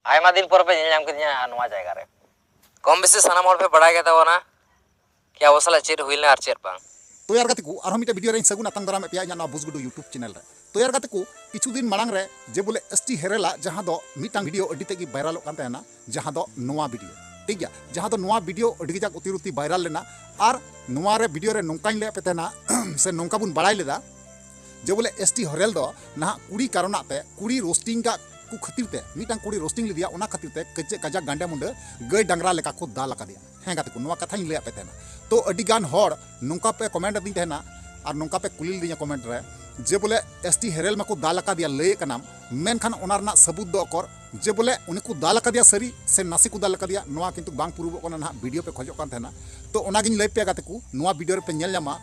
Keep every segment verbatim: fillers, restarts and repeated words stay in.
ᱟᱭᱢᱟ ᱫᱤᱱ ᱯᱚᱨ ᱯᱮ ᱧᱮᱞ ᱧᱟᱢ ᱠᱤᱫᱤᱧᱟ ᱱᱚᱣᱟ ᱡᱟᱭᱜᱟ ᱨᱮ᱾ ᱠᱚᱢ ᱵᱮᱥᱤ ᱥᱟᱱᱟᱢ ᱦᱚᱲ ᱯᱮ ᱵᱟᱲᱟᱭ ᱜᱮ ᱛᱟᱵᱚᱱᱟ ᱠᱤ ᱟᱵᱚ ᱥᱟᱞᱟᱜ ᱪᱮᱫ ᱦᱩᱭ ᱞᱮᱱᱟ ᱟᱨ ᱪᱮᱫ ᱵᱟᱝ᱾ ᱛᱚ ᱭᱟᱨ ᱜᱟᱛᱮ ᱠᱚ, ᱟᱨᱦᱚᱸ ᱢᱤᱫᱴᱮᱱ ᱵᱷᱤᱰᱤᱭᱳ ᱨᱮᱧ ᱥᱟᱹᱜᱩᱱ ᱟᱛᱟᱝ ᱫᱟᱨᱟᱢᱮᱫ ᱯᱮᱭᱟ ᱤᱧᱟᱹᱜ ᱱᱚᱣᱟ ᱵᱩᱡᱽ ᱜᱩᱰᱩ YouTube ᱪᱮᱱᱮᱞ ᱨᱮ᱾ ᱛᱚ ᱭᱟᱨ ᱜᱟᱛᱮ ᱠᱚ, ᱠᱤᱪᱷᱩ ᱫᱤᱱ ᱢᱟᱲᱟᱝ ᱨᱮ ᱡᱮ ᱵᱚᱞᱮ ᱮᱥ ᱴᱤ ᱦᱮᱨᱮᱞᱟᱜ ᱡᱟᱦᱟᱸ ᱫᱚ ᱢᱤᱫᱴᱟᱝ ᱵᱷᱤᱰᱤᱭᱳ ᱟᱹᱰᱤ ᱛᱮᱫ ᱜᱮ ᱵᱷᱟᱭᱨᱟᱞᱚᱜ ᱠᱟᱱ ᱛᱟᱦᱮᱱᱟ, ᱡᱟᱦᱟᱸ ᱫᱚ ᱱᱚᱣᱟ ᱵᱷᱤᱰᱤᱭᱳ, ᱴᱷᱤᱠ ᱜᱮᱭᱟ, ᱡᱟᱦᱟᱸ ᱫᱚ ᱱᱚᱣᱟ ᱵᱷᱤᱰᱤᱭᱳ ᱟᱹᱰᱤ ᱠᱟᱡᱟᱠ ᱚᱛᱤᱨᱩᱛᱤ ᱵᱷᱟᱭᱨᱟᱞ ᱞᱮᱱᱟ᱾ ᱟᱨ ᱱᱚᱣᱟ ᱨᱮ ᱵᱷᱤᱰᱤᱭᱳ ᱨᱮ ᱱᱚᱝᱠᱟᱧ ᱞᱟᱹᱭᱟᱫ ᱯᱮ ᱛᱟᱦᱮᱱᱟ ᱥᱮ ᱱᱚᱝᱠᱟ ᱵᱚᱱ ᱵᱟᱲᱟᱭ ᱞᱮᱫᱟ ᱡᱮ ᱵᱚᱞᱮ ᱮᱥ ᱴᱤ ᱦᱮᱨᱮᱞ ᱫᱚ ᱱᱟᱦᱟᱜ ᱠᱩᱲᱤ ᱠᱟᱨᱚᱱᱟᱜ ᱛᱮ, ᱠᱩᱲᱤ ᱨᱳᱥᱴᱤᱝ ᱠᱟᱜ ᱠᱚ ᱠᱷᱟᱹᱛᱤᱨ ᱛᱮ, ᱢᱤᱫᱴᱟᱝ ᱠᱩᱲᱤ ᱨᱳᱥᱴᱤᱝ ᱞᱮᱫᱮᱭᱟ, ᱚᱱᱟ ᱠᱷᱟᱹᱛᱤᱨ ᱛᱮ ᱠᱟᱡᱟᱠ ᱠᱟᱡᱟᱠ ᱜᱟᱸᱰᱮ ᱢᱩᱸᱰᱟᱹ ᱜᱟᱹᱭ ᱰᱟᱝᱨᱟ ᱞᱮᱠᱟ ᱠᱚ ᱫᱟᱞ ᱟᱠᱟᱫᱮᱭᱟ᱾ ᱦᱮᱸ ᱜᱟᱛᱮ ᱠᱚ, ᱱᱚᱣᱟ ᱠᱟᱛᱷᱟᱧ ᱞᱟᱹᱭᱟᱫ ᱯᱮ ᱛᱟᱦᱮᱱᱟ᱾ ᱛᱚ ᱟᱹᱰᱤ ᱜᱟᱱ ᱦᱚᱲ ᱱᱚᱝᱠᱟ ᱯᱮ ᱠᱚᱢᱮᱱᱴ ᱟᱹᱫᱤᱧ ᱛᱟᱦᱮᱱᱟ ᱟᱨ ᱱᱚᱝᱠᱟ ᱯᱮ ᱠᱩᱞᱤ ᱞᱤᱫᱤᱧᱟ ᱠᱚᱢᱮᱱᱴ ᱨᱮ ᱡᱮ ᱵᱚᱞᱮ ᱮᱥ ᱴᱤ ᱦᱮᱨᱮᱞ ᱢᱟᱠᱚ ᱫᱟᱞ ᱟᱠᱟᱫᱮᱭᱟ, ᱞᱟᱹᱭᱮᱫ ᱠᱟᱱᱟᱢ, ᱢᱮᱱᱠᱷᱟᱱ ᱚᱱᱟ ᱨᱮᱱᱟᱜ ᱥᱟᱹᱵᱩᱛ ᱫᱚ ᱚᱠᱚᱨ? ᱡᱮ ᱵᱚᱞᱮ ᱩᱱᱤ ᱠᱚ ᱫᱟᱞ ᱟᱠᱟᱫᱮᱭᱟ ᱥᱟᱹᱨᱤ ᱥᱮ ᱱᱟᱥᱮ ᱠᱚ ᱫᱟᱞ ᱟᱠᱟᱫᱮᱭᱟ, ᱱᱚᱣᱟ ᱠᱤᱱᱛᱩ ᱵᱟᱝ ᱯᱩᱨᱩᱵᱚᱜ ᱠᱟᱱᱟ, ᱱᱟᱦᱟᱜ ᱵᱷᱤᱰᱤᱭᱳ ᱯᱮ ᱠᱷᱚᱡᱚᱜ ᱠᱟᱱ ᱛᱟᱦᱮᱱᱟ᱾ ᱛᱚ ᱚᱱᱟᱜᱤᱧ ᱞᱟᱹᱭ ᱯᱮᱭᱟ ᱜᱟᱛᱮ ᱠᱚ, ᱱᱚᱣᱟ ᱵᱷᱤᱰᱤᱭᱳ ᱨᱮᱯᱮ ᱧᱮᱞ ᱧᱟᱢᱟ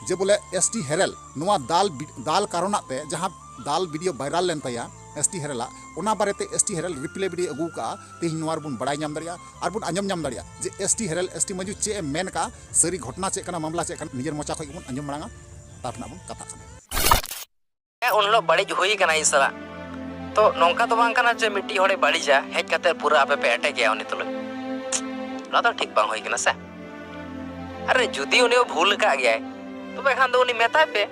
ᱡᱮ ᱵᱚᱞᱮ ᱮᱥ ᱴᱤ ᱦᱮᱨᱮᱞ ᱱᱚᱣᱟ ᱫᱟᱞ ᱵᱤ-, ᱫᱟᱞ ᱠᱟᱨᱚᱱᱟᱜ ᱛᱮ ᱡᱟᱦᱟᱸ ᱫᱟᱞ ᱵᱷᱤᱰᱤᱭᱳ ᱵᱷᱟᱭᱨᱟᱞ ᱞᱮᱱ ᱛᱟᱭᱟ ᱮᱥ ᱴᱤ ᱦᱮᱨᱮᱞᱟᱜ, ᱚᱱᱟ ᱵᱟᱨᱮᱛᱮ ᱮᱥ ᱴᱤ ᱦᱮᱨᱮᱞ ᱨᱤᱯᱞᱟᱭ ᱵᱷᱤᱰᱤᱭᱳ ᱟᱹᱜᱩ ᱠᱟᱜᱼᱟ᱾ ᱛᱮᱦᱮᱧ ᱱᱚᱣᱟ ᱨᱮᱵᱚᱱ ᱵᱟᱲᱟᱭ ᱧᱟᱢ ᱫᱟᱲᱮᱭᱟᱜᱼᱟ ᱟᱨ ᱵᱚᱱ ᱟᱸᱡᱚᱢ ᱧᱟᱢ ᱫᱟᱲᱮᱭᱟᱜᱼᱟ ᱡᱮ ᱮᱥ ᱴᱤ ᱦᱮᱨᱮᱞ, ᱮᱥ ᱴᱤ ᱢᱟᱹᱡᱩ ᱪᱮᱫ ᱮ ᱢᱮᱱ ᱠᱟᱜᱼᱟ, ᱥᱟᱹᱨᱤ ᱜᱷᱚᱴᱚᱱᱟ ᱪᱮᱫ ᱠᱟᱱᱟ, ᱢᱟᱢᱞᱟ ᱪᱮᱫ ᱠᱟᱱᱟ, ᱱᱤᱡᱮᱨ ᱢᱚᱪᱟ ᱠᱷᱚᱡ ᱜᱮᱵᱚᱱ ᱟᱸᱡᱚᱢ ᱢᱟᱲᱟᱝᱟ, ᱛᱟᱨᱯᱚᱨ ᱱᱟᱜ ᱵᱚᱱ ᱠᱟᱛᱷᱟᱜ ᱠᱟᱱᱟ᱾ ᱦᱮᱸ, ᱩᱱ ᱦᱤᱞᱳᱜ ᱵᱟᱹᱲᱤᱡ ᱦᱩᱭ ᱠᱟᱱᱟ ᱤᱧ ᱥᱟᱞᱟᱜ᱾ ᱛᱚ ᱱᱚᱝᱠᱟ ᱫᱚ ᱵᱟᱝ ᱠᱟᱱᱟ ᱡᱮ ᱢᱤᱫᱴᱤᱡ ᱦᱚᱲᱮ ᱵᱟᱹᱲᱤᱡᱟ, ᱦᱮᱡ ᱠᱟᱛᱮ ᱯᱩᱨᱟᱹ ᱟᱯᱮ ᱯᱮ ᱮᱴᱮᱠᱮᱭᱟ ᱩᱱᱤ ᱛᱩᱞᱩᱡ᱾ ᱱᱚᱣᱟ ᱫᱚ ᱴᱷᱤᱠ ᱵᱟᱝ ᱦᱩᱭ ᱠᱟᱱᱟ ᱥᱮ᱾ ᱟᱨᱮ, ᱡᱩᱫᱤ ᱩᱱᱤ ᱵᱷᱩᱞ ᱟᱠᱟᱫ ᱜᱮᱭᱟᱭ, ᱛᱚᱵᱮ ᱠᱷᱟᱱ ᱫᱚ ᱩᱱᱤ ᱢᱮᱛᱟᱭ ᱯᱮ,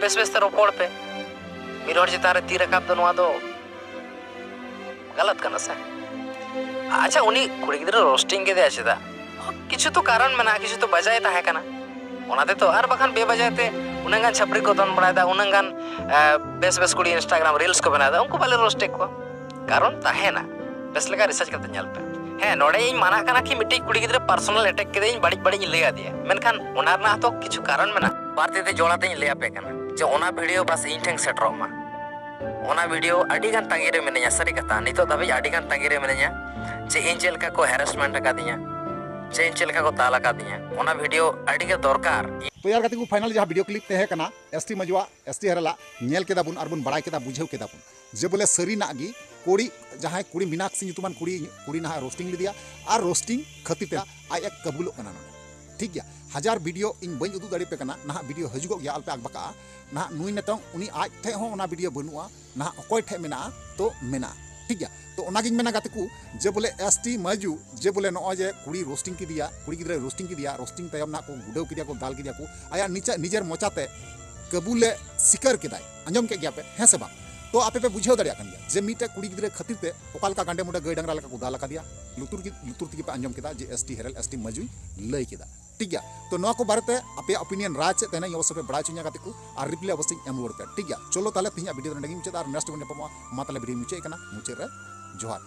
ᱵᱮᱥ ᱵᱮᱥ ᱛᱮ ᱨᱚᱯᱚᱲ ᱯᱮ᱾ ᱢᱤᱫ ᱦᱚᱲ ᱪᱮᱛᱟᱱ ᱨᱮ ᱛᱤ ᱨᱟᱠᱟᱵ ᱫᱚ ᱱᱚᱣᱟ ᱫᱚ ᱜᱟᱞᱟᱛ ᱠᱟᱱᱟ ᱥᱮ᱾ ᱟᱪᱪᱷᱟ, ᱩᱱᱤ ᱠᱩᱲᱤ ᱜᱤᱫᱽᱨᱟᱹ ᱨᱳᱥᱴᱤᱝ ᱠᱮᱫᱮᱭᱟ ᱪᱮᱫᱟᱜ? ᱠᱤᱪᱷᱩ ᱛᱚ ᱠᱟᱨᱚᱱ ᱢᱮᱱᱟᱜᱼᱟ, ᱠᱤᱪᱷᱩ ᱛᱚ ᱵᱟᱡᱟᱭ ᱛᱟᱦᱮᱸ ᱠᱟᱱᱟ᱾ ᱚᱱᱟ ᱛᱮᱛᱚ, ᱟᱨ ᱵᱟᱠᱷᱟᱱ ᱵᱮᱵᱟᱡᱟᱭ ᱛᱮ ᱩᱱᱟᱹᱜ ᱜᱟᱱ ᱪᱷᱟᱹᱯᱨᱤ ᱠᱚ ᱫᱚᱱ ᱵᱟᱲᱟᱭᱮᱫᱟ, ᱩᱱᱟᱹᱜ ᱜᱟᱱ, ᱮ, ᱵᱮᱥ ᱵᱮᱥ ᱠᱩᱲᱤ Instagram reels ᱠᱚ ᱵᱮᱱᱟᱣᱮᱫᱟ, ᱩᱱᱠᱩ ᱵᱟᱞᱮ ᱨᱳᱥᱴᱮᱫ ᱠᱚᱣᱟ᱾ ᱠᱟᱨᱚᱱ ᱛᱟᱦᱮᱱᱟ, ᱵᱮᱥ ᱞᱮᱠᱟ ᱨᱤᱥᱟᱨᱪ ᱠᱟᱛᱮ ᱧᱮᱞ ᱯᱮ᱾ ᱦᱮᱸ, ᱱᱚᱰᱮ ᱤᱧ ᱢᱟᱱᱟᱜ ᱠᱟᱱᱟ ᱠᱤ ᱢᱤᱫᱴᱤᱡ ᱠᱩᱲᱤ ᱜᱤᱫᱽᱨᱟᱹ ᱯᱟᱨᱥᱚᱱᱟᱞ ᱮᱴᱮᱠ ᱠᱮᱫᱮᱭᱟᱹᱧ, ᱵᱟᱹᱲᱤᱡ ᱵᱟᱹᱲᱤᱡ ᱤᱧ ᱞᱟᱹᱭ ᱟᱫᱮᱭᱟ, ᱢᱮᱱᱠᱷᱟᱱ ᱚᱱᱟ ᱨᱮᱱᱟᱜ ᱛᱚ ᱠᱤᱪᱷᱩ ᱠᱟᱨᱚᱱ ᱢᱮᱱᱟᱜᱼᱟ᱾ ᱵᱟᱨ ᱛᱤ ᱛᱮ ᱡᱚᱲ ᱟᱛᱮᱧ ᱞᱟᱹᱭ ᱟᱯᱮ ᱠᱟᱱᱟ ᱡᱮ ᱚᱱᱟ ᱵᱷᱤᱰᱤᱭᱳ ᱵᱟᱥ ᱤᱧ ᱴᱷᱮᱱ ᱥᱮᱴᱮᱨᱚᱜ ᱢᱟ᱾ ᱚᱱᱟ ᱵᱷᱤᱰᱤᱭᱳ ᱟᱹᱰᱤ ᱜᱟᱱ ᱛᱟᱺᱜᱤ ᱨᱮ ᱢᱤᱱᱟᱹᱧᱟ, ᱥᱟᱹᱨᱤ ᱠᱟᱛᱷᱟ, ᱱᱤᱛᱚᱜ ᱫᱷᱟᱹᱵᱤᱡ ᱟᱹᱰᱤ ᱜᱟᱱ ᱛᱟᱺᱜᱤ ᱨᱮ ᱢᱤᱱᱟᱹᱧᱟ ᱡᱮ ᱤᱧ ᱪᱮᱫ ᱞᱮᱠᱟ ᱠᱚ ᱦᱮᱨᱮᱥᱢᱮᱱᱴ ᱟᱠᱟᱫᱤᱧᱟ, ᱡᱮ ᱤᱧ ᱪᱮᱫ ᱞᱮᱠᱟ ᱠᱚ ᱫᱟᱞ ᱟᱠᱟᱫᱤᱧᱟ᱾ ᱚᱱᱟ ᱵᱷᱤᱰᱤᱭᱳ ᱟᱹᱰᱤ ᱜᱮ ᱫᱚᱨᱠᱟᱨ᱾ ᱛᱚ ᱭᱟᱨ ᱜᱟᱛᱮ ᱠᱚ, ᱯᱷᱟᱭᱱᱟᱞ ᱡᱟᱦᱟᱸ ᱵᱷᱤᱰᱤᱭᱳ ᱠᱞᱤᱯ ᱛᱟᱦᱮᱸ ᱠᱟᱱᱟ ᱮᱥ ᱴᱤ ᱢᱟᱹᱡᱩᱣᱟᱜ, ᱮᱥ ᱴᱤ ᱦᱮᱨᱮᱞᱟᱜ, ᱧᱮᱞ ᱠᱮᱫᱟ ᱵᱚᱱ ᱟᱨ ᱵᱚᱱ ᱵᱟᱲᱟᱭ ᱠᱮᱫᱟ, ᱵᱩᱡᱷᱟᱹᱣ ᱠᱮᱫᱟ ᱵᱚᱱ ᱡᱮ ᱵᱚᱞᱮ ᱥᱟᱹᱨᱤᱱᱟᱜ ᱜᱮ ᱠᱩᱲᱤ, ᱡᱟᱦᱟᱸᱭ ᱠᱩᱲᱤ ᱢᱤᱱᱟᱠᱥᱤ ᱧᱩᱛᱩᱢᱟᱱ ᱠᱩᱲᱤ, ᱠᱩᱲᱤ ᱱᱟᱦᱟᱜ ᱨᱳᱥᱴᱤᱝ ᱞᱮᱫᱮᱭᱟ ᱟᱨ ᱨᱳᱥᱴᱤᱝ ᱠᱷᱟᱹᱛᱤᱨ ᱛᱮ ᱟᱡ ᱮ ᱠᱟᱹᱵᱩᱞᱚᱜ ᱠᱟᱱᱟ ᱱᱚᱰᱮ᱾ ᱴᱷᱤᱠ ᱜᱮᱭᱟ, ᱦᱟᱡᱟᱨ ᱵᱷᱤᱰᱤᱭᱳ ᱤᱧ ᱵᱟᱹᱧ ᱩᱫᱩᱜ ᱫᱟᱲᱮᱭᱟᱯᱮ ᱠᱟᱱᱟ, ᱱᱟᱦᱟᱜ ᱵᱷᱤᱰᱤᱭᱳ ᱦᱤᱡᱩᱜᱚᱜ ᱜᱮᱭᱟ, ᱟᱞᱚᱯᱮ ᱟᱠᱵᱟᱠᱟᱜᱼᱟ᱾ ᱱᱟᱦᱟᱜ ᱱᱩᱭ ᱱᱤᱛᱚᱝ ᱩᱱᱤ ᱟᱡ ᱴᱷᱮᱡ ᱦᱚᱸ ᱚᱱᱟ ᱵᱷᱤᱰᱤᱭᱳ ᱵᱟᱹᱱᱩᱜᱼᱟ, ᱱᱟᱦᱟᱜ ᱚᱠᱚᱭ ᱴᱷᱮᱡ ᱢᱮᱱᱟᱜᱼᱟ? ᱛᱚ ᱢᱮᱱᱟᱜᱼᱟ᱾ ᱴᱷᱤᱠ ᱜᱮᱭᱟ᱾ ᱛᱚ ᱚᱱᱟᱜᱤᱧ ᱢᱮᱱᱟ ᱜᱟᱛᱮ ᱠᱚ, ᱡᱮ ᱵᱚᱞᱮ ᱮᱥ ᱴᱤ ᱢᱟᱹᱡᱩ, ᱡᱮ ᱵᱚᱞᱮ ᱱᱚᱜᱼᱚᱭ ᱡᱮ ᱠᱩᱲᱤ ᱨᱳᱥᱴᱤᱝ ᱠᱮᱫᱮᱭᱟ, ᱠᱩᱲᱤ ᱜᱤᱫᱽᱨᱟᱹᱭ ᱨᱳᱥᱴᱤᱝ ᱠᱮᱫᱮᱭᱟ, ᱨᱳᱥᱴᱤᱝ ᱛᱟᱭᱚᱢ ᱱᱟᱜ ᱠᱚ ᱜᱩᱰᱟᱹᱣ ᱠᱮᱫᱮᱭᱟ ᱠᱚ, ᱫᱟᱞ ᱠᱮᱫᱮᱭᱟ ᱠᱚ, ᱟᱭᱟᱜ ᱱᱤᱡᱮ ᱱᱤᱡᱮᱨ ᱢᱚᱪᱟᱛᱮ ᱠᱟᱹᱵᱩᱞᱮ ᱥᱤᱠᱟᱹᱨ ᱠᱮᱫᱟᱭ᱾ ᱟᱸᱡᱚᱢ ᱠᱮᱫ ᱜᱮᱭᱟ ᱯᱮ, ᱦᱮᱸ ᱥᱮ ᱵᱟᱝ? ᱛᱚ ᱟᱯᱮ ᱯᱮ ᱵᱩᱡᱷᱟᱹᱣ ᱫᱟᱲᱮᱭᱟᱜ ᱠᱟᱱ ᱜᱮᱭᱟ ᱡᱮ ᱢᱤᱫᱴᱮᱡ ᱠᱩᱲᱤ ᱜᱤᱫᱽᱨᱟᱹ ᱠᱷᱟᱹᱛᱤᱨ ᱛᱮ ᱚᱠᱟ ᱞᱮᱠᱟ ᱜᱟᱸᱰᱮ ᱢᱩᱸᱰᱮ ᱜᱟᱹᱭ ᱰᱟᱝᱨᱟ ᱞᱮᱠᱟ ᱠᱚ ᱫᱟᱞ ᱟᱠᱟᱫᱮᱭᱟ᱾ ᱞᱩᱛᱩᱨ ᱜᱮ, ᱞᱩᱛᱩᱨ ᱛᱮᱜᱮ ᱯᱮ ᱟᱸᱡᱚᱢ ᱠᱮᱫᱟ ᱡᱮ ᱮᱥ ᱴᱤ ᱦᱮᱨᱮᱞ, ᱮᱥ ᱴᱤ ᱢᱟᱹᱡᱩᱭ ᱞᱟᱹᱭ ᱠᱮᱫᱟ᱾ ᱴᱷᱤᱠ ᱜᱮᱭᱟ, ᱛᱚ ᱱᱚᱣᱟ ᱠᱚ ᱵᱟᱨᱮᱛᱮ ᱟᱯᱮᱭᱟᱜ opinion, ᱨᱟᱭ ᱪᱮᱫ ᱛᱟᱦᱮᱱᱟ, ᱤᱧ ᱚᱵᱚᱥᱥᱳᱭ ᱯᱮ ᱵᱟᱲᱟᱭ ᱦᱚᱪᱚᱧᱟ ᱜᱟᱛᱮ ᱠᱚ, ᱟᱨ reply ᱚᱵᱚᱥᱥᱳᱭ ᱮᱢ ᱨᱩᱣᱟᱹᱲ ᱯᱮ᱾ ᱴᱷᱤᱠ ᱜᱮᱭᱟ, ᱪᱚᱞᱚ ᱛᱟᱦᱞᱮ ᱛᱮᱦᱮᱧᱟᱜ video ᱫᱚ ᱱᱚᱰᱮ ᱜᱤᱧ ᱢᱩᱪᱟᱹᱫᱟ, ᱟᱨ next video ᱧᱟᱯᱟᱢᱚᱜᱼᱟ᱾ ᱢᱟ ᱛᱟᱦᱞᱮ video ᱢᱩᱪᱟᱹᱫ ᱠᱟᱱᱟ, ᱢᱩᱪᱟᱹᱫ ᱨᱮ ᱡᱚᱦᱟᱨ᱾